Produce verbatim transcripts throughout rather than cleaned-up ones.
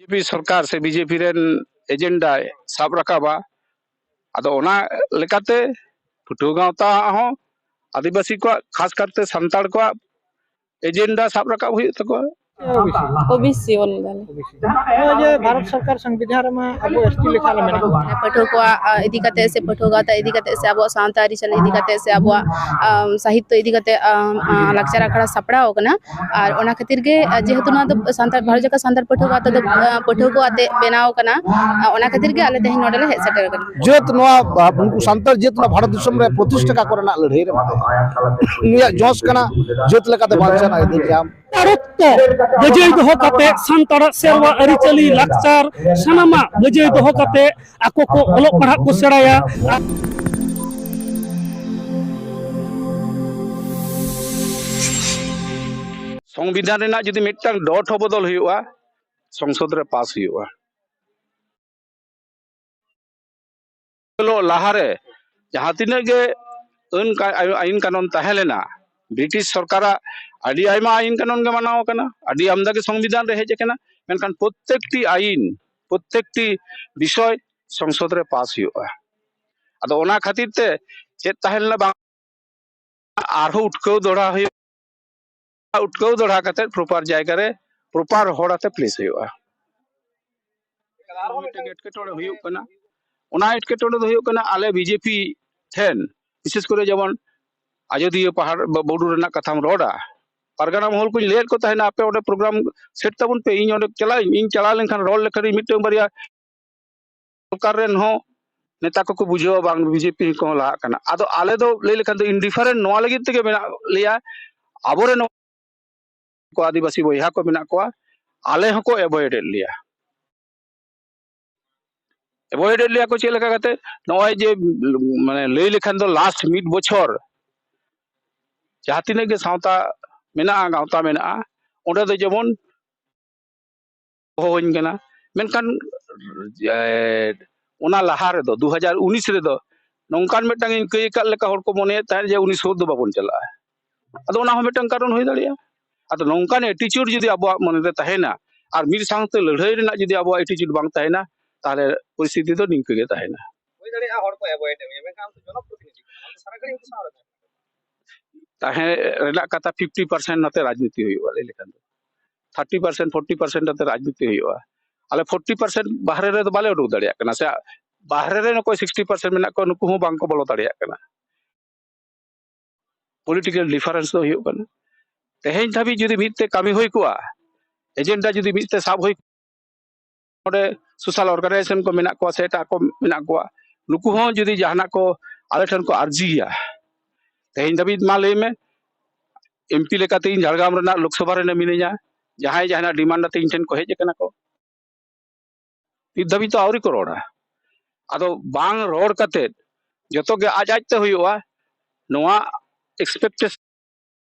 BJP ᱥᱚᱨᱠᱟᱨ ᱥᱮ BJP ᱨᱮᱱ ᱮᱡᱮᱱᱰᱟᱭ ᱥᱟᱵ ᱨᱟᱠᱟᱵᱟ᱾ ᱟᱫᱚ ᱚᱱᱟ ᱞᱮᱠᱟᱛᱮ ᱯᱟᱹᱴᱷᱩᱣᱟᱹ ᱜᱟᱶᱛᱟ ᱦᱚᱸ ᱟᱹᱫᱤᱵᱟᱹᱥᱤ ᱠᱚᱣᱟᱜ, ᱠᱷᱟᱥ ᱠᱟᱨᱛᱮ ᱥᱟᱱᱛᱟᱲ ᱠᱚᱣᱟᱜ ᱮᱡᱮᱱᱰᱟ ᱥᱟᱵ ᱨᱟᱠᱟᱵ ᱦᱩᱭᱩᱜ ᱛᱟᱠᱚᱣᱟ᱾ ᱳᱵᱤᱥᱤ᱾ ᱳᱵᱤᱥᱤ ᱵᱚᱞᱮ ᱫᱟᱞᱮ᱾ ᱱᱚᱜᱼᱚᱭ ᱡᱮ ᱵᱷᱟᱨᱚᱛ ᱥᱚᱨᱠᱟᱨ ᱥᱚᱝᱵᱤᱫᱷᱟᱱ ᱨᱮᱢᱟ ᱟᱵᱚ ᱮᱥᱴᱤ ᱞᱮᱠᱷᱟ ᱞᱮ ᱢᱮᱱᱟᱜ ᱵᱚᱱᱟ᱾ ᱯᱟᱹᱴᱷᱩᱣᱟᱹ ᱠᱚᱣᱟᱜ, ᱟ, ᱤᱫᱤ ᱠᱟᱛᱮ ᱥᱮ ᱯᱟᱹᱴᱷᱩᱣᱟᱹ ᱜᱟᱶᱛᱟ ᱤᱫᱤ ᱠᱟᱛᱮ ᱥᱮ ᱟᱵᱚᱣᱟᱜ ᱥᱟᱶᱛᱟ ᱟᱹᱨᱤᱪᱟᱹᱞᱤ ᱤᱫᱤ ᱠᱟᱛᱮ ᱥᱮ ᱟᱵᱚᱣᱟᱜ, ᱟᱢ, ᱥᱟᱦᱤᱛᱛᱚ ᱤᱫᱤ ᱠᱟᱛᱮ, ᱟᱢ, ᱟ, ᱞᱟᱠᱪᱟᱨ ᱟᱠᱷᱲᱟ ᱥᱟᱯᱲᱟᱣ ᱟᱠᱟᱱᱟ᱾ ᱟᱨ ᱚᱱᱟ ᱠᱷᱟᱹᱛᱤᱨ ᱜᱮ, ᱟ, ᱡᱮᱦᱮᱛᱩ ᱱᱚᱣᱟ ᱫᱚ ᱥᱟᱱᱛᱟᱲ, ᱵᱷᱟᱨᱚᱛ ᱡᱟᱠᱟᱛ ᱥᱟᱱᱛᱟᱲ ᱯᱟᱹᱴᱷᱩᱣᱟᱹ ᱜᱟᱶᱛᱟ ᱫᱚ, ᱟ, ᱯᱟᱹᱴᱷᱩᱣᱟᱹ ᱠᱚ ᱟᱛᱮ ᱵᱮᱱᱟᱣ ᱟᱠᱟᱱᱟ᱾ ᱟ, ᱚᱱᱟ ᱠᱷᱟᱹᱛᱤᱨ ᱜᱮ ᱟᱞᱮ ᱛᱮᱦᱮᱧ ᱱᱚᱰᱮ ᱞᱮ ᱦᱮᱡ ᱥᱮᱴᱮᱨ ᱟᱠᱟᱱᱟ᱾ ᱡᱟᱹᱛ ᱱᱚᱣᱟ, ᱟ, ᱩᱱᱠᱩ ᱥᱟᱱᱛᱟᱲ ᱡᱟᱹᱛ ᱱᱚᱣᱟ ᱵᱷᱟᱨᱚᱛ ᱫᱤᱥᱚᱢ ᱨᱮ ᱯᱨᱚᱛᱤᱥᱴᱷᱟ ᱠᱚᱨᱮᱱᱟᱜ ᱞᱟᱹᱲᱦᱟᱹᱭ ᱨᱮ ᱢᱮᱱᱟᱭᱟ᱾ ᱩᱱᱤᱭᱟᱜ ᱡᱚᱥ ᱠᱟᱱᱟ ᱡᱟᱹᱛ ᱞᱮᱠᱟᱛᱮ ᱵᱟᱧᱪᱟᱣ ᱨᱮᱱᱟᱜ ᱟᱹᱭᱫᱟᱹᱨ ᱧᱟᱢ᱾ ᱥᱟᱱᱛᱟᱲᱚᱛᱛᱚ ᱵᱟᱹᱡᱟᱹᱭ ᱫᱚᱦᱚ ᱠᱟᱛᱮ, ᱥᱟᱱᱛᱟᱲᱟᱜ ᱥᱮᱨᱣᱟ ᱟᱹᱨᱤᱪᱟᱹᱞᱤ ᱞᱟᱠᱪᱟᱨ ᱥᱟᱱᱟᱢᱟᱜ ᱵᱟᱹᱡᱟᱹᱭ ᱫᱚᱦᱚ ᱠᱟᱛᱮ ᱟᱠᱚ ᱠᱚ ᱚᱞᱚᱜ ᱯᱟᱲᱦᱟᱜ ᱠᱚ ᱥᱮᱬᱟᱭᱟ᱾ ᱥᱚᱝᱵᱤᱫᱷᱟᱱ ᱨᱮᱱᱟᱜ ᱡᱩᱫᱤ ᱢᱤᱫᱴᱟᱝ ᱰᱚᱴ ᱦᱚᱸ ᱵᱚᱫᱚᱞ ᱦᱩᱭᱩᱜᱼᱟ, ᱥᱚᱝᱥᱚᱫ ᱨᱮ ᱯᱟᱥ ᱦᱩᱭᱩᱜᱼᱟ᱾ ᱞᱟᱦᱟᱨᱮ ᱡᱟᱦᱟᱸ ᱛᱤᱱᱟᱹᱜ ᱜᱮ ᱟᱹᱱ ᱠᱟ-, ᱟᱭ-, ᱟᱭᱤᱱ ᱠᱟᱹᱱᱩᱱ ᱛᱟᱦᱮᱸ ᱞᱮᱱᱟ, ᱵᱨᱤᱴᱤᱥ ᱥᱚᱨᱠᱟᱨᱟᱜ ᱟᱹᱰᱤ ᱟᱭᱢᱟ ᱟᱭᱤᱱ ᱠᱟᱹᱱᱩᱱ ᱜᱮ ᱢᱟᱱᱟᱣ ᱟᱠᱟᱱᱟ, ᱟᱹᱰᱤ ᱟᱢᱫᱟ ᱜᱮ ᱥᱚᱝᱵᱤᱫᱷᱟᱱ ᱨᱮ ᱦᱮᱡ ᱟᱠᱟᱱᱟ, ᱢᱮᱱᱠᱷᱟᱱ ᱯᱨᱚᱛᱮᱠᱴᱤ ᱟᱭᱤᱱ, ᱯᱨᱚᱛᱮᱠᱴᱤ ᱵᱤᱥᱚᱭ ᱥᱚᱝᱥᱚᱫ ᱨᱮ ᱯᱟᱥ ᱦᱩᱭᱩᱜᱼᱟ᱾ ᱟᱫᱚ ᱚᱱᱟ ᱠᱷᱟᱹᱛᱤᱨ ᱛᱮ ᱪᱮᱫ ᱛᱟᱦᱮᱸ ᱞᱮᱱᱟ ᱵᱟᱝ, ᱟᱨᱦᱚᱸ ᱩᱴᱠᱟᱹᱣ ᱫᱚᱦᱲᱟ ᱦᱩᱭᱩᱜᱼᱟ, ᱩᱴᱠᱟᱹᱣ ᱫᱚᱦᱲᱟ ᱠᱟᱛᱮ ᱯᱨᱚᱯᱟᱨ ᱡᱟᱭᱜᱟ ᱨᱮ ᱯᱨᱚᱯᱟᱨ ᱦᱚᱲ ᱟᱛᱮ ᱯᱞᱮᱥ ᱦᱩᱭᱩᱜᱼᱟ᱾ ᱟᱨᱦᱚᱸ ᱢᱤᱫᱴᱮᱱ ᱮᱴᱠᱮᱴᱚᱬᱮ ᱦᱩᱭᱩᱜ ᱠᱟᱱᱟ, ᱚᱱᱟ ᱮᱴᱠᱮᱴᱚᱬᱮ ᱫᱚ ᱦᱩᱭᱩᱜ ᱠᱟᱱᱟ ᱟᱞᱮ ᱵᱤᱡᱮᱯᱤ ᱴᱷᱮᱱ, ᱵᱤᱥᱮᱥ ᱠᱚᱨᱮ ᱡᱮᱢᱚᱱ ᱟᱡᱚᱫᱤᱭᱟᱹ ᱯᱟᱦᱟᱲ ᱵᱟ-, ᱵᱩᱨᱩ ᱨᱮᱱᱟᱜ ᱠᱟᱛᱷᱟᱢ ᱨᱚᱲᱟ, ᱯᱟᱨᱜᱟᱱᱟ ᱢᱚᱦᱚᱞ ᱠᱚᱧ ᱞᱟᱹᱭᱟᱫ ᱠᱚ ᱛᱟᱦᱮᱱᱟ, "ᱟᱯᱮ ᱚᱸᱰᱮ ᱯᱨᱳᱜᱨᱟᱢ ᱥᱮᱴ ᱛᱟᱵᱚᱱ ᱯᱮ, ᱤᱧ ᱚᱸᱰᱮ ᱪᱟᱞᱟᱜ ᱟᱹᱧ, ᱤᱧ ᱪᱟᱞᱟᱣ ᱞᱮᱱᱠᱷᱟᱱ ᱨᱚᱲ ᱞᱮᱠᱷᱟᱱ ᱢᱤᱫᱴᱟᱝ ᱵᱟᱨᱭᱟ ᱥᱚᱨᱠᱟᱨ ᱨᱮᱱ ᱦᱚᱸ ᱱᱮᱛᱟ ᱠᱚᱠᱚ ᱵᱩᱡᱷᱟᱹᱣᱟ ᱵᱟᱝ ᱵᱤᱡᱮᱯᱤ ᱠᱚᱦᱚᱸ ᱞᱟᱦᱟᱜ ᱠᱟᱱᱟ᱾" ᱟᱫᱚ ᱟᱞᱮ ᱫᱚ ᱞᱟᱹᱭ ᱞᱮᱠᱷᱟᱱ ᱫᱚ ᱤᱱᱰᱤᱯᱷᱟᱨᱮᱱᱴ ᱱᱚᱣᱟ ᱞᱟᱹᱜᱤᱫ ᱛᱮᱜᱮ ᱢᱮᱱᱟᱜ ᱞᱮᱭᱟ, ᱟᱵᱚᱨᱮᱱ ᱠᱚ ᱟᱹᱫᱤᱵᱟᱹᱥᱤ ᱵᱚᱭᱦᱟ ᱠᱚ ᱢᱮᱱᱟᱜ ᱠᱚᱣᱟ, ᱟᱞᱮ ᱦᱚᱸᱠᱚ ᱮᱵᱷᱚᱭᱮᱰ ᱮᱫ ᱞᱮᱭᱟ᱾ ᱮᱵᱷᱚᱭᱮᱰ ᱮᱫ ᱞᱮᱭᱟ ᱠᱚ ᱪᱮᱫ ᱞᱮᱠᱟ ᱠᱟᱛᱮ? ᱱᱚᱜᱼᱚᱭ ᱡᱮ, ᱢᱟᱱᱮ, ᱞᱟᱹᱭ ᱞᱮᱠᱷᱟᱱ ᱫᱚ ᱞᱟᱥᱴ ᱢᱤᱫ ᱵᱚᱪᱷᱚᱨ ᱡᱟᱦᱟᱸ ᱛᱤᱱᱟᱹᱜ ᱜᱮ ᱥᱟᱶᱛᱟ ᱢᱮᱱᱟᱜᱼᱟ, ᱜᱟᱶᱛᱟ ᱢᱮᱱᱟᱜᱼᱟ, ᱚᱸᱰᱮ ᱫᱚ ᱡᱮᱢᱚᱱ ᱦᱚᱦᱚᱧ ᱠᱟᱱᱟ, ᱢᱮᱱᱠᱷᱟᱱ, ᱮ, ᱚᱱᱟ ᱞᱟᱦᱟ ᱨᱮᱫᱚ, ᱫᱩ ᱦᱟᱡᱟᱨ ᱩᱱᱤᱥ ᱨᱮᱫᱚ ᱱᱚᱝᱠᱟᱱ ᱢᱤᱫᱴᱟᱝ ᱤᱧ ᱠᱟᱹᱭ ᱟᱠᱟᱫ ᱞᱮᱠᱟ ᱦᱚᱲ ᱠᱚ ᱢᱚᱱᱮᱭᱮᱫ ᱛᱟᱦᱮᱸᱫ ᱡᱮ ᱩᱱᱤ ᱥᱩᱨ ᱫᱚ ᱵᱟᱵᱚᱱ ᱪᱟᱞᱟᱜᱼᱟ᱾ ᱟᱫᱚ ᱚᱱᱟ ᱦᱚᱸ ᱢᱤᱫᱴᱟᱝ ᱠᱟᱨᱚᱱ ᱦᱩᱭ ᱫᱟᱲᱮᱭᱟᱜᱼᱟ᱾ ᱟᱫᱚ ᱱᱚᱝᱠᱟᱱ ᱮᱴᱤᱪᱩᱰ ᱡᱩᱫᱤ ᱟᱵᱚᱣᱟᱜ ᱢᱚᱱᱮᱨᱮ ᱛᱟᱦᱮᱱᱟ, ᱟᱨ ᱢᱤᱫ ᱥᱟᱶᱛᱮ ᱞᱟᱹᱲᱦᱟᱹᱭ ᱨᱮᱱᱟᱜ ᱡᱩᱫᱤ ᱟᱵᱚᱣᱟᱜ ᱮᱴᱤᱪᱩᱰ ᱵᱟᱝ ᱛᱟᱦᱮᱱᱟ, ᱛᱟᱦᱚᱞᱮ ᱯᱚᱨᱤᱥᱛᱷᱤᱛᱤ ᱫᱚ ᱱᱤᱝᱠᱟᱹ ᱜᱮ ᱛᱟᱦᱮᱱᱟ᱾ ᱦᱩᱭ ᱫᱟᱲᱮᱭᱟᱜᱼᱟ ᱦᱚᱲ ᱠᱚ ᱮᱵᱷᱚᱭᱮᱰ ᱮᱫ ᱢᱮᱭᱟ, ᱢᱮᱱᱠᱷᱟᱱ ᱟᱢ ᱫᱚ ᱡᱚᱱᱚᱯᱨᱚᱛᱤᱱᱤᱫᱷᱤ ᱠᱟᱱᱟᱢ, ᱟᱢ ᱫᱚ ᱥᱟᱨᱟ ᱜᱷᱟᱹᱲᱤᱡ ᱩᱱᱠᱩ ᱥᱟᱶ ᱨᱮ ᱛᱟᱦᱮᱸ ᱛᱟᱦᱮᱸ ᱨᱮᱱᱟᱜ ᱠᱟᱛᱷᱟ, ᱯᱷᱤᱯᱴᱤ ᱯᱟᱨᱥᱮᱱᱴ ᱱᱚᱛᱮ ᱨᱟᱡᱽᱱᱤᱛᱤ ᱦᱩᱭᱩᱜᱼᱟ ᱞᱟᱹᱭ ᱞᱮᱠᱷᱟᱱ ᱫᱚ᱾ ᱛᱷᱟᱨᱴᱤ ᱯᱟᱨᱥᱮᱱᱴ, ᱯᱷᱳᱨᱴᱤ ᱯᱟᱨᱥᱮᱱᱴ ᱱᱚᱛᱮ ᱨᱟᱡᱽᱱᱤᱛᱤ ᱦᱩᱭᱩᱜᱼᱟ᱾ ᱟᱞᱮ ᱯᱷᱳᱨᱴᱤ ᱯᱟᱨᱥᱮᱱᱴ ᱵᱟᱦᱨᱮ ᱨᱮᱫᱚ ᱵᱟᱞᱮ ᱩᱰᱩᱠ ᱫᱟᱲᱮᱭᱟᱜ ᱠᱟᱱᱟ, ᱥᱮ ᱵᱟᱦᱨᱮ ᱨᱮ ᱚᱠᱚᱭ ᱥᱤᱠᱥᱴᱤ ᱯᱟᱨᱥᱮᱱᱴ ᱢᱮᱱᱟᱜ ᱠᱚᱣᱟ, ᱱᱩᱠᱩ ᱦᱚᱸ ᱵᱟᱝ ᱠᱚ ᱵᱚᱞᱚ ᱫᱟᱲᱮᱭᱟᱜ ᱠᱟᱱᱟ᱾ ᱯᱚᱞᱤᱴᱤᱠᱮᱞ ᱰᱤᱯᱷᱟᱨᱮᱱᱥ ᱫᱚ ᱦᱩᱭᱩᱜ ᱠᱟᱱᱟ, ᱛᱮᱦᱮᱧ ᱫᱷᱟᱹᱵᱤᱡ ᱡᱩᱫᱤ ᱢᱤᱫ ᱛᱮ ᱠᱟᱹᱢᱤ ᱦᱩᱭ ᱠᱚᱜᱼᱟ, ᱮᱡᱮᱱᱰᱟ ᱡᱩᱫᱤ ᱢᱤᱫ ᱛᱮ ᱥᱟᱵ ᱦᱩᱭ, ᱚᱸᱰᱮ ᱥᱳᱥᱟᱞ ᱚᱨᱜᱟᱱᱟᱭᱡᱮᱥᱚᱱ ᱠᱚ ᱢᱮᱱᱟᱜ ᱠᱚᱣᱟ ᱥᱮ ᱮᱴᱟᱜ ᱠᱚ ᱢᱮᱱᱟᱜ ᱠᱚᱣᱟ, ᱱᱩᱠᱩ ᱦᱚᱸ ᱡᱩᱫᱤ ᱡᱟᱦᱟᱱᱟᱜ ᱠᱚ ᱟᱞᱮ ᱴᱷᱮᱱ ᱠᱚ ᱟᱨᱡᱤᱭᱟ, ᱛᱮᱦᱮᱧ ᱫᱷᱟᱹᱵᱤᱡ ᱢᱟ ᱞᱟᱹᱭ ᱢᱮ, ᱮᱢᱯᱤ ᱞᱮᱠᱟᱛᱮ ᱤᱧ ᱡᱷᱟᱲᱜᱨᱟᱢ ᱨᱮᱱᱟᱜ ᱞᱳᱠᱥᱚᱵᱷᱟ ᱨᱮ ᱢᱤᱱᱟᱹᱧᱟ, ᱡᱟᱦᱟᱸᱭ ᱡᱟᱦᱟᱱᱟᱜ ᱰᱤᱢᱟᱱᱰ ᱟᱛᱮ ᱤᱧ ᱴᱷᱮᱱ ᱠᱚ ᱦᱮᱡ ᱟᱠᱟᱱᱟ ᱠᱚ, ᱱᱤᱛ ᱫᱷᱟᱹᱵᱤᱡ ᱛᱚ ᱟᱹᱣᱨᱤ ᱠᱚ ᱨᱚᱲᱟ᱾ ᱟᱫᱚ ᱵᱟᱝ ᱨᱚᱲ ᱠᱟᱛᱮ ᱡᱚᱛᱚ ᱜᱮ ᱟᱡ ᱟᱡ ᱛᱮ ᱦᱩᱭᱩᱜᱼᱟ, ᱱᱚᱣᱟ ᱮᱠᱥᱯᱮᱠᱴᱮᱥᱚᱱ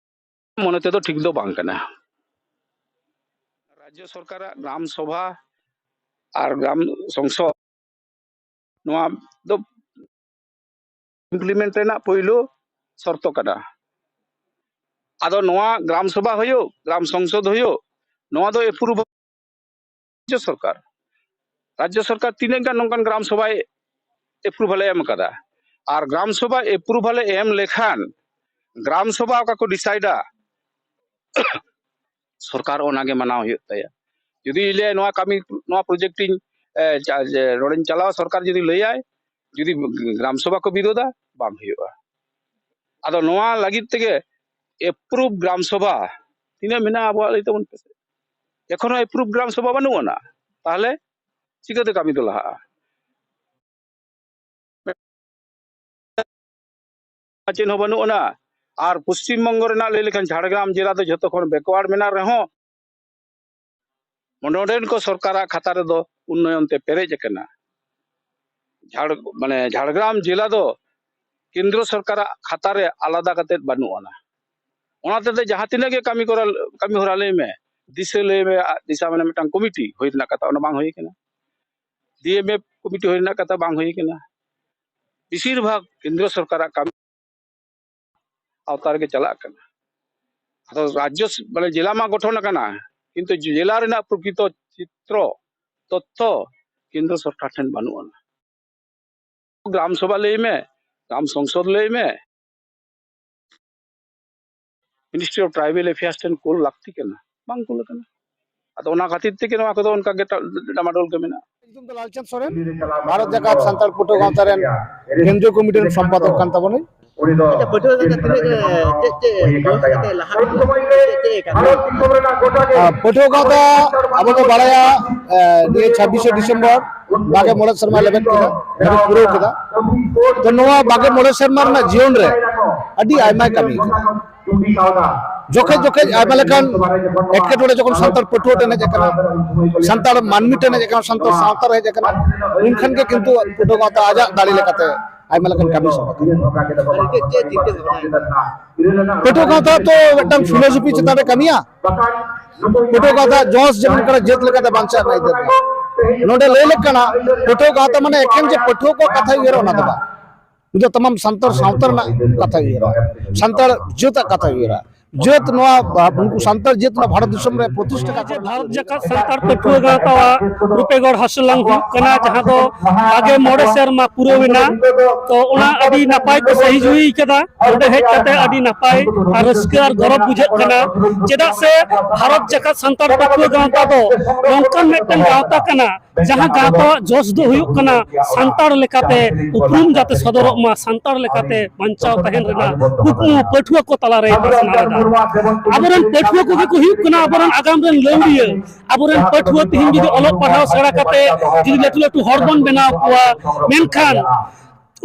ᱢᱚᱱᱮ ᱛᱮᱫᱚ ᱴᱷᱤᱠ ᱫᱚ ᱵᱟᱝ ᱠᱟᱱᱟ᱾ ᱨᱟᱡᱽᱡᱚ ᱥᱚᱨᱠᱟᱨᱟᱜ ᱜᱨᱟᱢ ᱥᱚᱵᱷᱟ ᱟᱨ ᱜᱨᱟᱢ ᱥᱚᱝᱥᱚᱫ, ᱱᱚᱣᱟ ᱫᱚ ᱤᱢᱯᱞᱤᱢᱮᱱᱴ ᱨᱮᱱᱟᱜ ᱯᱳᱭᱞᱳ ᱥᱚᱨᱛᱚ ᱠᱟᱱᱟ᱾ ᱟᱫᱚ ᱱᱚᱣᱟ ᱜᱨᱟᱢ ᱥᱚᱵᱷᱟ ᱦᱩᱭᱩᱜ, ᱜᱨᱟᱢ ᱥᱚᱝᱥᱚᱫ ᱦᱩᱭᱩᱜ, ᱱᱚᱣᱟ ᱫᱚ ᱮᱯᱨᱩᱵᱷ ᱨᱟᱡᱽᱡᱚ ᱥᱚᱨᱠᱟᱨ᱾ ᱨᱟᱡᱽᱡᱚ ᱥᱚᱨᱠᱟᱨ ᱛᱤᱱᱟᱹᱜ ᱜᱟᱱ ᱱᱚᱝᱠᱟᱱ ᱜᱨᱟᱢ ᱥᱚᱵᱷᱟᱭ ᱮᱯᱨᱩᱵᱷᱟᱞ ᱮ ᱮᱢ ᱠᱟᱫᱟ? ᱟᱨ ᱜᱨᱟᱢ ᱥᱚᱵᱷᱟ ᱮᱯᱨᱩᱵᱷᱟᱞ ᱮ ᱮᱢ ᱞᱮᱠᱷᱟᱱ ᱜᱨᱟᱢ ᱥᱚᱵᱷᱟ ᱚᱠᱟ ᱠᱚ ᱰᱤᱥᱟᱭᱤᱰᱟ, ᱥᱚᱨᱠᱟᱨ ᱚᱱᱟᱜᱮ ᱢᱟᱱᱟᱣ ᱦᱩᱭᱩᱜ ᱛᱟᱭᱟ᱾ ᱡᱩᱫᱤ ᱞᱟᱹᱭᱟ ᱱᱚᱣᱟ ᱠᱟᱹᱢᱤ, ᱱᱚᱣᱟ ᱯᱨᱚᱡᱮᱠᱴ ᱤᱧ, ᱮ, ᱪᱟ-, ᱡᱮ ᱱᱚᱰᱮᱧ ᱪᱟᱞᱟᱣᱟ, ᱥᱚᱨᱠᱟᱨ ᱡᱩᱫᱤ ᱞᱟᱹᱭᱟᱭ, ᱡᱩᱫᱤ ᱜᱨᱟᱢ ᱥᱚᱵᱷᱟ ᱠᱚ ᱵᱤᱨᱳᱫᱟ, ᱵᱟᱝ ᱦᱩᱭᱩᱜᱼᱟ᱾ ᱟᱫᱚ ᱱᱚᱣᱟ ᱞᱟᱹᱜᱤᱫ ᱛᱮᱜᱮ ᱮᱯᱨᱩᱵᱷ ᱜᱨᱟᱢ ᱥᱚᱵᱷᱟ ᱛᱤᱱᱟᱹᱜ ᱢᱮᱱᱟᱜᱼᱟ ᱟᱵᱚᱣᱟᱜ, ᱞᱟᱹᱭ ᱛᱟᱵᱚᱱ ᱯᱮᱥᱮ᱾ ᱮᱠᱷᱚᱱᱳ ᱮᱯᱨᱩᱵᱷ ᱜᱨᱟᱢ ᱥᱚᱵᱷᱟ ᱵᱟᱹᱱᱩᱜ ᱟᱱᱟ, ᱛᱟᱦᱚᱞᱮ ᱪᱤᱠᱟᱹᱛᱮ ᱠᱟᱹᱢᱤ ᱫᱚ ᱞᱟᱦᱟᱜᱼᱟ? ᱪᱮᱫ ᱦᱚᱸ ᱵᱟᱹᱱᱩᱜ ᱟᱱᱟ᱾ ᱟᱨ ᱯᱚᱥᱪᱤᱢ ᱵᱚᱝᱜᱚ ᱨᱮᱱᱟᱜ ᱞᱟᱹᱭ ᱞᱮᱠᱷᱟᱱ ᱡᱷᱟᱲᱜᱨᱟᱢ ᱡᱮᱞᱟ ᱫᱚ ᱡᱷᱚᱛᱚ ᱠᱷᱚᱱ ᱵᱮᱠᱣᱟᱨᱰ ᱢᱮᱱᱟᱜ ᱨᱮᱦᱚᱸ, ᱱᱚᱰᱮᱱ ᱠᱚ ᱥᱚᱨᱠᱟᱨᱟᱜ ᱠᱷᱟᱛᱟ ᱨᱮᱫᱚ ᱩᱱᱱᱚᱭᱚᱱ ᱛᱮ ᱯᱮᱨᱮᱡ ᱟᱠᱟᱱᱟ᱾ ᱡᱷᱟᱲ-, ᱢᱟᱱᱮ ᱡᱷᱟᱲᱜᱨᱟᱢ ᱡᱮᱞᱟ ᱫᱚ ᱠᱮᱱᱫᱨᱚ ᱥᱚᱨᱠᱟᱨᱟᱜ ᱠᱷᱟᱛᱟ ᱨᱮ ᱟᱞᱟᱫᱟ ᱠᱟᱛᱮᱫ ᱵᱟᱹᱱᱩᱜ ᱟᱱᱟ᱾ ᱚᱱᱟ ᱛᱮᱫᱚ ᱡᱟᱦᱟᱸ ᱛᱤᱱᱟᱹᱜ ᱜᱮ ᱠᱟᱹᱢᱤ ᱠᱚᱨᱟ-, ᱠᱟᱹᱢᱤ ᱦᱚᱨᱟ ᱞᱟᱹᱭ ᱢᱮ, ᱫᱤᱥᱟᱹ ᱞᱟᱹᱭ ᱢᱮ, ᱟ-, ᱫᱤᱥᱟ ᱢᱟᱱᱮ ᱢᱤᱫᱴᱟᱝ ᱠᱚᱢᱤᱴᱤ ᱦᱩᱭ ᱨᱮᱱᱟᱜ ᱠᱟᱛᱷᱟ, ᱚᱱᱟ ᱵᱟᱝ ᱦᱩᱭ ᱠᱟᱱᱟ᱾ ᱰᱤ ᱮᱢ ᱮᱯᱷ ᱠᱚᱢᱤᱴᱤ ᱦᱩᱭ ᱨᱮᱱᱟᱜ ᱠᱟᱛᱷᱟ ᱵᱟᱝ ᱦᱩᱭ ᱠᱟᱱᱟ᱾ ᱵᱮᱥᱤᱨ ᱵᱷᱟᱜᱽ ᱠᱮᱱᱫᱨᱚ ᱥᱚᱨᱠᱟᱨᱟᱜ ᱠᱟᱹᱢᱤ ᱟᱣᱛᱟ ᱨᱮᱜᱮ ᱪᱟᱞᱟᱜ ᱠᱟᱱᱟ᱾ ᱟᱫᱚ ᱨᱟᱡᱽᱡᱚ ᱥ-, ᱢᱟᱱᱮ ᱡᱮᱞᱟ ᱢᱟ ᱜᱚᱴᱷᱚᱱ ᱟᱠᱟᱱᱟ, ᱠᱤᱱᱛᱩ ᱡᱮᱞᱟ ᱨᱮᱱᱟᱜ ᱯᱨᱚᱠᱨᱤᱛᱚ ᱪᱤᱛᱨᱚ, ᱛᱚᱛᱛᱷᱚ ᱠᱮᱱᱫᱨᱚ ᱥᱚᱨᱠᱟᱨ ᱴᱷᱮᱱ ᱵᱟᱹᱱᱩᱜ ᱟᱱᱟ᱾ ᱜᱨᱟᱢ ᱥᱚᱵᱷᱟ ᱞᱟᱹᱭ ᱢᱮ, ᱜᱨᱟᱢ ᱥᱚᱝᱥᱚᱫ ᱞᱟᱹᱭ ᱢᱮ, ᱢᱤᱱᱤᱥᱴᱨᱤ ᱚᱯᱷ ᱴᱨᱟᱭᱵᱮᱞ ᱮᱯᱷᱮᱭᱟᱨᱥ ᱴᱷᱮᱱ ᱠᱩᱞ ᱞᱟᱹᱠᱛᱤ ᱠᱟᱱᱟ, ᱵᱟᱝ ᱠᱩᱞ ᱟᱠᱟᱱᱟ᱾ ᱟᱫᱚ ᱚᱱᱟ ᱠᱷᱟᱹᱛᱤᱨ ᱛᱮᱜᱮ ᱱᱚᱣᱟ ᱠᱚᱫᱚ ᱚᱱᱠᱟ ᱜᱮ ᱰᱟᱢᱟᱰᱳᱞ ᱜᱮ ᱢᱮᱱᱟᱜᱼᱟ᱾ ᱧᱩᱛᱩᱢ ᱫᱚ ᱞᱟᱞᱪᱟᱸᱫᱽ ᱥᱚᱨᱮᱱ, ᱵᱷᱟᱨᱚᱛ ᱡᱟᱠᱟᱛ ᱥᱟᱱᱛᱟᱲ ᱯᱟᱹᱴᱷᱩᱣᱟᱹ ᱜᱟᱶᱛᱟ ᱨᱮᱱ ᱠᱮᱱᱫᱨᱤᱭᱚ ᱠᱚᱢᱤᱴᱤ ᱨᱮᱱ ᱥᱚᱢᱯᱟᱫᱚᱠ ᱠᱟᱱ ᱛᱟᱵᱚᱱᱟᱹᱧ᱾ ᱟᱪᱪᱷᱟ, ᱯᱟᱹᱴᱷᱩᱣᱟᱹ ᱜᱟᱶᱛᱟ ᱛᱤᱱᱟᱹᱜ ᱜᱮ, ᱪᱮᱫ ᱪᱮᱫ ᱞᱟᱦᱟ ᱪᱮᱫ ᱪᱮᱫ ᱠᱟᱹᱢᱤ? ᱟᱨ ᱯᱟᱹᱴᱷᱩᱣᱟᱹ ᱜᱟᱶᱛᱟ ᱟᱵᱚ ᱵᱚ ᱵᱟᱲᱟᱭᱟ, ᱮ, ᱱᱤᱭᱟᱹ ᱪᱷᱟᱵᱵᱤᱥᱮ ᱰᱤᱥᱮᱢᱵᱚᱨ ᱵᱟᱜᱮ ᱢᱚᱬᱮ ᱥᱮᱨᱢᱟ ᱞᱮᱵᱮᱫ ᱠᱮᱫᱟ, ᱞᱮᱵᱮᱫ ᱯᱩᱨᱟᱹᱣ ᱠᱮᱫᱟ᱾ ᱛᱚ, ᱱᱚᱣᱟ ᱵᱟᱜᱮ ᱢᱚᱬᱮ ᱥᱮᱨᱢᱟ ᱨᱮᱱᱟᱜ ᱡᱤᱭᱚᱱ ᱨᱮ ᱟᱹᱰᱤ ᱟᱭᱢᱟᱭ ᱠᱟᱹᱢᱤ ᱠᱟᱫᱟ᱾ ᱡᱚᱠᱷᱮᱡ ᱡᱚᱠᱷᱮᱡ ᱟᱭᱢᱟ ᱞᱮᱠᱟᱱ ᱮᱴᱠᱮᱴᱚᱬᱮ ᱡᱚᱠᱷᱚᱱ ᱥᱟᱱᱛᱟᱲ ᱯᱟᱹᱴᱷᱩᱣᱟᱹ ᱴᱷᱮᱱ ᱦᱮᱡ ᱟᱠᱟᱱᱟ, ᱥᱟᱱᱛᱟᱲ ᱢᱟᱹᱱᱢᱤ ᱴᱷᱮᱱ ᱦᱮᱡ ᱟᱠᱟᱱᱟ, ᱥᱟᱱᱛᱟᱲ ᱥᱟᱶᱛᱟ ᱨᱮ ᱦᱮᱡ ᱟᱠᱟᱱᱟ, ᱩᱱᱠᱷᱟᱱ ᱜᱮ ᱠᱤᱱᱛᱩ ᱯᱟᱹᱴᱷᱩᱣᱟᱹ ᱜᱟᱶᱛᱟ ᱟᱡᱟᱜ ᱫᱟᱲᱮ ᱞᱮᱠᱟᱛᱮ ᱟᱭᱢᱟ ᱞᱮᱠᱟᱱ ᱠᱟᱹᱢᱤ ᱥᱟᱵ ᱟᱠᱟᱫᱟ᱾ ᱪᱮᱫ ᱪᱤᱱᱛᱟᱹ ᱵᱷᱟᱵᱽᱱᱟ? ᱯᱟᱹᱴᱷᱩᱣᱟᱹ ᱜᱟᱶᱛᱟ ᱛᱚ ᱢᱤᱫᱴᱟᱝ ᱯᱷᱤᱞᱳᱥᱚᱯᱷᱤ ᱪᱮᱛᱟᱱ ᱨᱮ ᱠᱟᱹᱢᱤᱭᱟ᱾ ᱯᱟᱹᱴᱷᱩᱣᱟᱹ ᱜᱟᱶᱛᱟ ᱡᱚᱥ ᱡᱮᱢᱚᱱ ᱠᱟᱱᱟ, ᱡᱟᱹᱛ ᱞᱮᱠᱟᱛᱮ ᱵᱟᱧᱪᱟᱣ ᱨᱮᱱᱟᱜ ᱟᱹᱭᱫᱟᱹᱨ ᱠᱟᱱᱟ᱾ ᱱᱚᱰᱮ ᱞᱟᱹᱭ ᱞᱮᱠ ᱠᱟᱱᱟ, ᱯᱟᱹᱴᱷᱩᱣᱟᱹ ᱜᱟᱶᱛᱟ ᱢᱟᱱᱮ ᱮᱠᱷᱮᱱ ᱡᱮ ᱯᱟᱹᱴᱷᱩᱣᱟᱹ ᱠᱚ ᱠᱟᱛᱷᱟ ᱩᱭᱦᱟᱹᱨᱟ, ᱚᱱᱟ ᱫᱚ ᱵᱟᱝ᱾ ᱩᱱᱤ ᱫᱚ ᱛᱟᱢᱟᱢ ᱥᱟᱱᱛᱟᱲ ᱥᱟᱶᱛᱟ ᱨᱮᱱᱟᱜ ᱠᱟᱛᱷᱟᱭ ᱩᱭᱦᱟᱹᱨᱟ, ᱥᱟᱱᱛᱟᱲ ᱡᱟᱹᱛᱟᱜ ᱠᱟᱛᱷᱟᱭ ᱩᱭᱦᱟᱹᱨᱟ᱾ ᱡᱟᱹᱛ ᱱᱚᱣᱟ, ᱩᱱᱠᱩ ᱥᱟᱱᱛᱟᱲ ᱡᱟᱹᱛ ᱱᱚᱣᱟ ᱵᱷᱟᱨᱚᱛ ᱫᱤᱥᱚᱢ ᱨᱮ ᱯᱨᱚᱛᱤᱥᱴᱷᱟ ᱠᱟᱛᱮ ᱡᱮ ᱵᱷᱟᱨᱚᱛ ᱡᱟᱠᱟᱛ ᱥᱟᱱᱛᱟᱲ ᱯᱟᱹᱴᱷᱩᱣᱟᱹ ᱜᱟᱶᱛᱟᱣᱟᱜ ᱨᱩᱯᱮᱜᱚᱲ ᱦᱟᱥᱞᱟᱝ ᱦᱩᱭᱩᱜ ᱠᱟᱱᱟ, ᱡᱟᱦᱟᱸ ᱫᱚ ᱵᱟᱜᱮ ᱢᱚᱬᱮ ᱥᱮᱨᱢᱟ ᱯᱩᱨᱟᱹᱣ ᱮᱱᱟ᱾ ᱛᱚ, ᱚᱱᱟ ᱟᱹᱰᱤ ᱱᱟᱯᱟᱭ ᱠᱚ ᱥᱟᱹᱦᱤ ᱡᱩᱦᱤ ᱠᱟᱫᱟ᱾ ᱱᱚᱰᱮ ᱦᱮᱡ ᱠᱟᱛᱮ ᱟᱹᱰᱤ ᱱᱟᱯᱟᱭ ᱟᱨ ᱨᱟᱹᱥᱠᱟᱹ ᱟᱨ ᱜᱚᱨᱚᱵᱽ ᱵᱩᱡᱷᱟᱹᱜ ᱠᱟᱱᱟ᱾ ᱪᱮᱫᱟᱜ ᱥᱮ ᱵᱷᱟᱨᱚᱛ ᱡᱟᱠᱟᱛ ᱥᱟᱱᱛᱟᱲ ᱯᱟᱹᱴᱷᱩᱣᱟᱹ ᱜᱟᱶᱛᱟ ᱫᱚ ᱱᱚᱝᱠᱟᱱ ᱢᱤᱫᱴᱟᱝ ᱜᱟᱶᱛᱟ ᱠᱟᱱᱟ, ᱡᱟᱦᱟᱸ ᱜᱟᱶᱛᱟᱣᱟᱜ ᱡᱚᱥ ᱫᱚ ᱦᱩᱭᱩᱜ ᱠᱟᱱᱟ ᱥᱟᱱᱛᱟᱲ ᱞᱮᱠᱟᱛᱮ ᱩᱯᱨᱩᱢ ᱡᱟᱛᱮ ᱥᱚᱫᱚᱨᱚᱜ ᱢᱟ, ᱥᱟᱱᱛᱟᱲ ᱞᱮᱠᱟᱛᱮ ᱵᱟᱧᱪᱟᱣ ᱛᱟᱦᱮᱱ ᱨᱮᱱᱟᱜ ᱠᱩᱠᱢᱩ ᱯᱟᱹᱴᱷᱩᱣᱟᱹ ᱠᱚ ᱛᱟᱞᱟᱨᱮ ᱯᱟᱥᱱᱟᱣ ᱮᱫᱟ᱾ ᱟᱵᱚᱨᱮᱱ ᱯᱟᱹᱴᱷᱩᱣᱟᱹ ᱠᱚᱜᱮ ᱠᱚ ᱦᱩᱭᱩᱜ ᱠᱟᱱᱟ ᱟᱵᱚᱨᱮᱱ ᱟᱜᱟᱢ ᱨᱮᱱ ᱞᱟᱹᱣᱲᱤᱭᱟᱹ᱾ ᱟᱵᱚᱨᱮᱱ ᱯᱟᱹᱴᱷᱩᱣᱟᱹ ᱛᱮᱦᱮᱧ ᱡᱩᱫᱤ ᱚᱞᱚᱜ ᱯᱟᱲᱦᱟᱣ ᱥᱮᱬᱟ ᱠᱟᱛᱮ ᱡᱩᱫᱤ ᱞᱟᱹᱴᱩ ᱞᱟᱹᱴᱩ ᱦᱚᱲ ᱵᱚᱱ ᱵᱮᱱᱟᱣ ᱠᱚᱣᱟ, ᱢᱮᱱᱠᱷᱟᱱ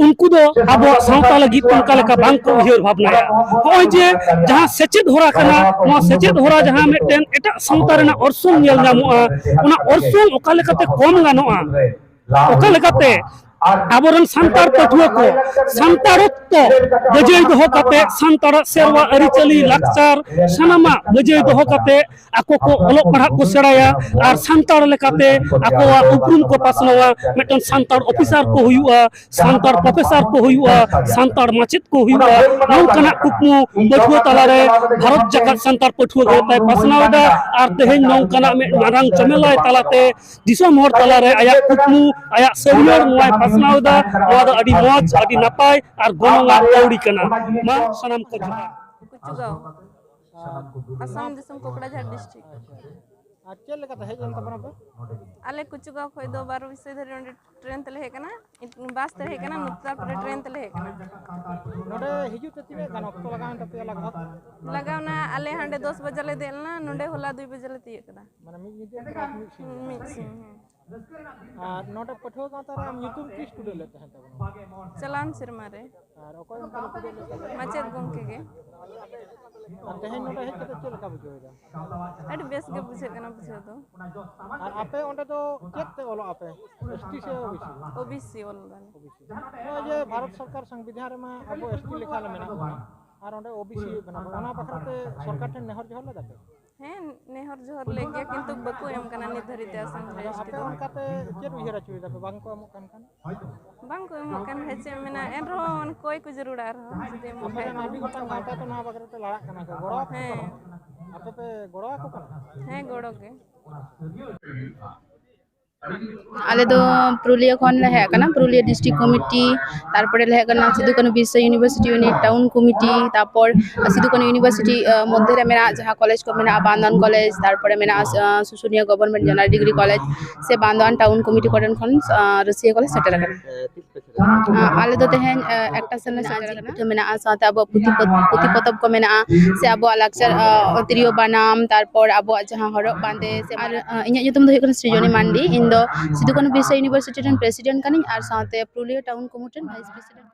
ᱩᱱᱠᱩ ᱫᱚ ᱟᱵᱚᱣᱟᱜ ᱥᱟᱶᱛᱟ ᱞᱟᱹᱜᱤᱫ ᱚᱱᱠᱟ ᱞᱮᱠᱟ ᱵᱟᱝ ᱠᱚ ᱩᱭᱦᱟᱹᱨ ᱵᱷᱟᱵᱽᱱᱟᱭᱟ᱾ ᱱᱚᱜᱼᱚᱭ ᱡᱮ ᱡᱟᱦᱟᱸ ᱥᱮᱪᱮᱫ ᱦᱚᱨᱟ ᱠᱟᱱᱟ, ᱱᱚᱣᱟ ᱥᱮᱪᱮᱫ ᱦᱚᱨᱟ ᱡᱟᱦᱟᱸ ᱢᱤᱫᱴᱮᱱ ᱮᱴᱟᱜ ᱥᱟᱶᱛᱟ ᱨᱮᱱᱟᱜ ᱚᱨᱥᱚᱝ ᱧᱮᱞ ᱧᱟᱢᱚᱜᱼᱟ, ᱚᱱᱟ ᱚᱨᱥᱚᱝ ᱚᱠᱟ ᱞᱮᱠᱟᱛᱮ ᱠᱚᱢ ᱜᱟᱱᱚᱜᱼᱟ, ᱚᱠᱟ ᱞᱮᱠᱟᱛᱮ ᱟᱵᱚᱨᱮᱱ ᱥᱟᱱᱛᱟᱲ ᱯᱟᱹᱴᱷᱩᱣᱟᱹ ᱠᱚ ᱥᱟᱱᱛᱟᱲᱚᱛᱛᱚ ᱵᱟᱹᱡᱟᱹᱭ ᱫᱚᱦᱚ ᱠᱟᱛᱮ, ᱥᱟᱱᱛᱟᱲᱟᱜ ᱥᱮᱨᱣᱟ ᱟᱹᱨᱤᱪᱟᱹᱞᱤ ᱞᱟᱠᱪᱟᱨ ᱥᱟᱱᱟᱢᱟᱜ ᱵᱟᱹᱡᱟᱹᱭ ᱫᱚᱦᱚ ᱠᱟᱛᱮ ᱟᱠᱚ ᱠᱚ ᱚᱞᱚᱜ ᱯᱟᱲᱦᱟᱜ ᱠᱚ ᱥᱮᱬᱟᱭᱟ ᱟᱨ ᱥᱟᱱᱛᱟᱲ ᱞᱮᱠᱟᱛᱮ ᱟᱠᱚᱣᱟᱜ ᱩᱯᱨᱩᱢ ᱠᱚ ᱯᱟᱥᱱᱟᱣᱟ, ᱢᱤᱫᱴᱮᱱ ᱥᱟᱱᱛᱟᱲ ᱚᱯᱷᱤᱥᱟᱨ ᱠᱚ ᱦᱩᱭᱩᱜᱼᱟ, ᱥᱟᱱᱛᱟᱲ ᱯᱨᱚᱯᱷᱮᱥᱚᱨ ᱠᱚ ᱦᱩᱭᱩᱜᱼᱟ, ᱥᱟᱱᱛᱟᱲ ᱢᱟᱪᱮᱫ ᱠᱚ ᱦᱩᱭᱩᱜᱼᱟ, ᱱᱚᱝᱠᱟᱱᱟᱜ ᱠᱩᱠᱢᱩ ᱯᱟᱹᱴᱷᱩᱣᱟᱹ ᱛᱟᱞᱟᱨᱮ ᱵᱷᱟᱨᱚᱛ ᱡᱟᱠᱟᱛ ᱥᱟᱱᱛᱟᱲ ᱯᱟᱹᱴᱷᱩᱣᱟᱹ ᱜᱟᱶᱛᱟᱭ ᱯᱟᱥᱱᱟᱣ ᱮᱫᱟ᱾ ᱟᱨ ᱛᱮᱦᱮᱧ ᱱᱚᱝᱠᱟᱱᱟᱜ ᱢᱤᱫ ᱢᱟᱨᱟᱝ ᱡᱚᱢᱮᱞᱟᱭ ᱛᱟᱞᱟᱛᱮ ᱫᱤᱥᱚᱢ ᱦᱚᱲ ᱛᱟᱞᱟᱨᱮ ᱟᱭᱟᱜ ᱠᱩᱠᱢᱩ, ᱟᱭᱟᱜ ᱥᱟᱹᱨᱭᱟᱹᱲ ᱱᱚᱣᱟᱭ ᱯᱟᱥᱱᱟᱣ ᱮᱫᱟ᱾ ᱱᱚᱣᱟ ᱫᱚ ᱟᱹᱰᱤ ᱢᱚᱡᱽ, ᱟᱹᱰᱤ ᱱᱟᱯᱟᱭ ᱟᱨ ᱜᱚᱱᱚᱝᱟᱜ ᱯᱟᱹᱣᱲᱤ ᱠᱟᱱᱟ᱾ ᱢᱟ ᱥᱟᱱᱟᱢ ᱠᱚ ᱡᱚᱦᱟᱨ᱾ ᱠᱩᱪᱩᱜᱟᱸᱣ, ᱟᱥᱟᱢ ᱫᱤᱥᱚᱢ, ᱠᱳᱠᱲᱟᱡᱷᱟᱲ ᱰᱤᱥᱴᱨᱤᱠᱴ᱾ ᱟᱨ ᱪᱮᱫ ᱞᱮᱠᱟᱛᱮ ᱦᱮᱡ ᱞᱮᱱ ᱛᱟᱵᱚᱱᱟ ᱯᱮ? ᱟᱞᱮ ᱠᱩᱪᱩᱜᱟᱸᱣ ᱠᱷᱚᱱ ᱫᱚ ᱵᱟᱨᱚ ᱵᱤᱥᱟᱹᱭ ᱫᱷᱟᱹᱨᱤᱡ ᱚᱸᱰᱮ ᱴᱨᱮᱱ ᱛᱮᱞᱮ ᱦᱮᱡ ᱠᱟᱱᱟ, ᱵᱟᱥ ᱛᱮ ᱦᱮᱡ ᱠᱟᱱᱟ, ᱱᱚᱛᱮ ᱛᱟᱨᱯᱚᱨᱮ ᱴᱨᱮᱱ ᱛᱮᱞᱮ ᱦᱮᱡ ᱠᱟᱱᱟ᱾ ᱱᱚᱰᱮ ᱦᱤᱡᱩᱜ ᱛᱮ ᱛᱤᱱᱟᱹᱜ ᱜᱟᱱ ᱚᱠᱛᱚ ᱞᱟᱜᱟᱣᱮᱱ ᱛᱟᱯᱮᱭᱟ ᱞᱟᱜᱽ ᱵᱷᱟᱜᱽ? ᱞᱟᱜᱟᱣᱱᱟ, ᱟᱞᱮ ᱦᱟᱸᱰᱮ ᱫᱚᱥ ᱵᱟᱡᱮ ᱞᱮ ᱫᱮᱡ ᱞᱮᱱᱟ, ᱱᱚᱰᱮ ᱦᱚᱞᱟ ᱫᱩᱭ ᱵᱟᱡᱮ ᱞᱮ ᱛᱤᱭᱳᱜ ᱠᱮᱫᱟ᱾ ᱢᱟᱱᱮ ᱢᱤᱫ ᱧᱤᱫᱟᱹ ᱯᱨᱟᱭ ᱢᱤᱫ ᱥᱤᱧ? ᱢᱤᱫ ᱥᱤᱧ, ᱦᱮᱸ᱾ ᱟᱨ ᱱᱚᱰᱮ ᱯᱟᱹᱴᱷᱩᱣᱟᱹ ᱜᱟᱶᱛᱟ ᱨᱮ ᱟᱢ ᱧᱩᱛᱩᱢ ᱪᱮᱫ ᱥᱴᱩᱰᱮᱱᱴ ᱞᱮᱫ ᱛᱟᱦᱮᱸ ᱛᱟᱵᱚᱱᱟ? ᱪᱟᱞᱟᱣᱮᱱ ᱥᱮᱨᱢᱟ ᱨᱮ᱾ ᱟᱨ ᱚᱠᱚᱭ ᱚᱱᱠᱟ ᱨᱮ ᱪᱮᱫ ᱞᱮᱠᱟ? ᱢᱟᱪᱮᱫ ᱜᱚᱢᱠᱮ ᱜᱮ᱾ ᱟᱨ ᱛᱮᱦᱮᱧ ᱱᱚᱰᱮ ᱦᱮᱡ ᱠᱟᱛᱮ ᱪᱮᱫ ᱞᱮᱠᱟ ᱵᱩᱡᱷᱟᱹᱣ ᱮᱫᱟ? ᱟᱹᱰᱤ ᱵᱮᱥ ᱜᱮ ᱵᱩᱡᱷᱟᱹᱜ ᱠᱟᱱᱟ ᱵᱩᱡᱷᱟᱹᱣ ᱫᱚ᱾ ᱟᱨ ᱟᱯᱮ ᱚᱸᱰᱮ ᱫᱚ ᱪᱮᱫ ᱛᱮ ᱚᱞᱚᱜ ᱟᱯᱮ? ᱮᱥ ᱴᱤ ᱥᱮ O B C? O B C ᱚᱞ ᱫᱟᱞᱮ᱾ ᱱᱚᱜᱼᱚᱭ ᱡᱮ ᱵᱷᱟᱨᱚᱛ ᱥᱚᱨᱠᱟᱨ ᱥᱚᱝᱵᱤᱫᱷᱟᱱ ᱨᱮᱢᱟ ᱟᱵᱚ ᱮᱥ ᱴᱤ ᱞᱮᱠᱷᱟ ᱞᱮ ᱢᱮᱱᱟᱜ ᱵᱚᱱᱟ, ᱟᱨ ᱚᱸᱰᱮ ᱳ ᱵᱤ ᱥᱤ ᱠᱟᱱᱟ ᱵᱚᱱ, ᱚᱱᱟ ᱵᱟᱠᱷᱨᱟ ᱛᱮ ᱥᱚᱨᱠᱟᱨ ᱴᱷᱮᱱ ᱱᱮᱦᱚᱨ ᱡᱚᱦᱟᱨ ᱞᱮᱫᱟ ᱯᱮ? ᱦᱮᱸ, ᱱᱮᱦᱚᱨ ᱡᱚᱦᱟᱨ ᱞᱮᱫ ᱜᱮᱭᱟ, ᱠᱤᱱᱛᱩ ᱵᱟᱠᱚ ᱮᱢ ᱠᱟᱱᱟ ᱱᱤᱛ ᱫᱷᱟᱹᱨᱤᱡ ᱛᱮ ᱟᱥᱟᱢ ᱨᱮ ᱟᱫᱚ ᱮᱥ ᱴᱤ ᱟᱯᱮ ᱫᱚ᱾ ᱚᱱᱠᱟᱛᱮ ᱪᱮᱫ ᱩᱭᱦᱟᱹᱨ ᱟᱹᱪᱩᱭ ᱫᱟᱯᱮ, ᱵᱟᱝ ᱠᱚ ᱮᱢᱚᱜ ᱠᱟᱱ ᱠᱷᱟᱱ? ᱵᱟᱝ ᱠᱚ ᱮᱢᱚᱜ ᱠᱟᱱ ᱠᱷᱟᱡ ᱪᱮᱫ ᱮᱢ ᱢᱮᱱᱟ, ᱮᱱᱨᱮᱦᱚᱸ ᱢᱟᱱᱮ ᱠᱚᱭ ᱠᱚ ᱡᱟᱹᱨᱩᱲᱟ ᱟᱨᱦᱚᱸ, ᱡᱩᱫᱤ ᱮᱢᱚᱜ ᱟᱯᱮ ᱠᱷᱟᱡ ᱨᱮᱱ ᱠᱚ᱾ ᱟᱹᱰᱤ ᱜᱚᱴᱟᱝ ᱜᱟᱶᱛᱟ ᱛᱚ ᱱᱚᱣᱟ ᱵᱟᱠᱷᱨᱟ ᱛᱮ ᱞᱟᱲᱟᱜ ᱠᱟᱱᱟ ᱠᱚ, ᱜᱚᱲᱚ ᱟᱯᱮ ᱦᱮᱸ᱾ ᱠᱟᱱᱟ? ᱟᱯᱮ ᱯᱮ ᱜᱚᱲᱚ ᱟᱠᱚ ᱠᱟᱱᱟ? ᱦᱮᱸ, ᱜᱚᱲᱚ ᱜᱮ᱾ ᱟᱞᱮ ᱫᱚ ᱯᱩᱨᱩᱞᱤᱭᱟᱹ ᱠᱷᱚᱱ ᱞᱮ ᱦᱮᱡ ᱟᱠᱟᱱᱟ, ᱯᱩᱨᱩᱞᱤᱭᱟᱹ ᱰᱤᱥᱴᱨᱤᱠᱴ ᱠᱚᱢᱤᱴᱤ, ᱛᱟᱨᱯᱚᱨᱮ ᱞᱮ ᱦᱮᱡ ᱟᱠᱟᱱᱟ ᱥᱤᱫᱩ ᱠᱟᱹᱱᱦᱩ ᱵᱤᱨᱥᱟ ᱤᱭᱩᱱᱤᱵᱷᱟᱨᱥᱤᱴᱤ ᱩᱱᱤ ᱴᱟᱣᱩᱱ ᱠᱚᱢᱤᱴᱤ, ᱛᱟᱨᱯᱚᱨ ᱥᱤᱫᱩ ᱠᱟᱹᱱᱦᱩ ᱤᱭᱩᱱᱤᱵᱷᱟᱨᱥᱤᱴᱤ, ᱟᱸ, ᱢᱚᱫᱽᱫᱷᱮ ᱨᱮ ᱢᱮᱱᱟᱜ ᱡᱟᱦᱟᱸ ᱠᱚᱞᱮᱡᱽ ᱠᱚ ᱢᱮᱱᱟᱜᱼᱟ, ᱵᱟᱱᱫᱷᱣᱟᱱ ᱠᱚᱞᱮᱡᱽ, ᱛᱟᱨᱯᱚᱨᱮ ᱢᱮᱱᱟᱜᱼᱟ, ᱟᱸ, ᱥᱩᱥᱩᱱᱤᱭᱟᱹ ᱜᱚᱵᱷᱚᱨᱱᱢᱮᱱᱴ ᱡᱮᱱᱟᱨᱮᱞ ᱰᱤᱜᱽᱨᱤ ᱠᱚᱞᱮᱡᱽ, ᱥᱮ ᱵᱟᱱᱫᱷᱣᱟᱱ ᱴᱟᱣᱩᱱ ᱠᱚᱢᱤᱴᱤ ᱠᱚᱨᱮᱱ ᱠᱷᱚᱱ, ᱟᱸ, ᱨᱟᱹᱥᱤᱭᱟᱹ ᱠᱚᱞᱮ ᱥᱮᱴᱮᱨ ᱟᱠᱟᱱᱟ᱾ ᱟᱸ, ᱟᱞᱮ ᱫᱚ ᱛᱮᱦᱮᱧ, ᱟᱸ, ᱮᱠᱴᱟ ᱥᱮᱱ ᱞᱮ ᱥᱮᱴᱮᱨ ᱟᱠᱟᱱᱟ᱾ ᱯᱤᱴᱷᱟᱹ ᱢᱮᱱᱟᱜᱼᱟ, ᱥᱟᱶᱛᱮ ᱟᱵᱚᱣᱟᱜ ᱯᱩᱛᱷᱤ ᱯᱚᱛ-, ᱯᱩᱛᱷᱤ ᱯᱚᱛᱚᱵ ᱠᱚ ᱢᱮᱱᱟᱜᱼᱟ, ᱥᱮ ᱟᱵᱚᱣᱟᱜ ᱞᱟᱠᱪᱟᱨ, ᱟᱸ, ᱛᱤᱨᱭᱳ ᱵᱟᱱᱟᱢ, ᱛᱟᱨᱯᱚᱨ ᱟᱵᱚᱣᱟᱜ ᱡᱟᱦᱟᱸ ᱦᱚᱨᱚᱜ ᱵᱟᱸᱫᱮ, ᱥᱮ ᱟᱨ, ᱟᱸ, ᱤᱧᱟᱹᱜ ᱧᱩᱛᱩᱢ ᱫᱚ ᱦᱩᱭᱩᱜ ᱠᱟᱱᱟ ᱥᱨᱤᱡᱚᱱᱤ ᱢᱟᱱᱰᱤ᱾ ᱤᱧ ᱫᱚ ᱥᱤᱫᱩ ᱠᱟᱹᱱᱦᱩ ᱵᱤᱨᱥᱟ ᱤᱭᱩᱱᱤᱵᱷᱟᱨᱥᱤᱴᱤ ᱨᱮᱱ ᱯᱨᱮᱥᱤᱰᱮᱱᱴ ᱠᱟᱹᱱᱟᱹᱧ ᱟᱨ ᱥᱟᱶᱛᱮ ᱯᱩᱨᱩᱞᱤᱭᱟᱹ ᱴᱟᱣᱩᱱ ᱠᱚᱢᱤᱴᱤ ᱨᱮᱱ ᱵᱷᱟᱭᱤᱥ ᱯᱨᱮᱥᱤᱰᱮᱱᱴ᱾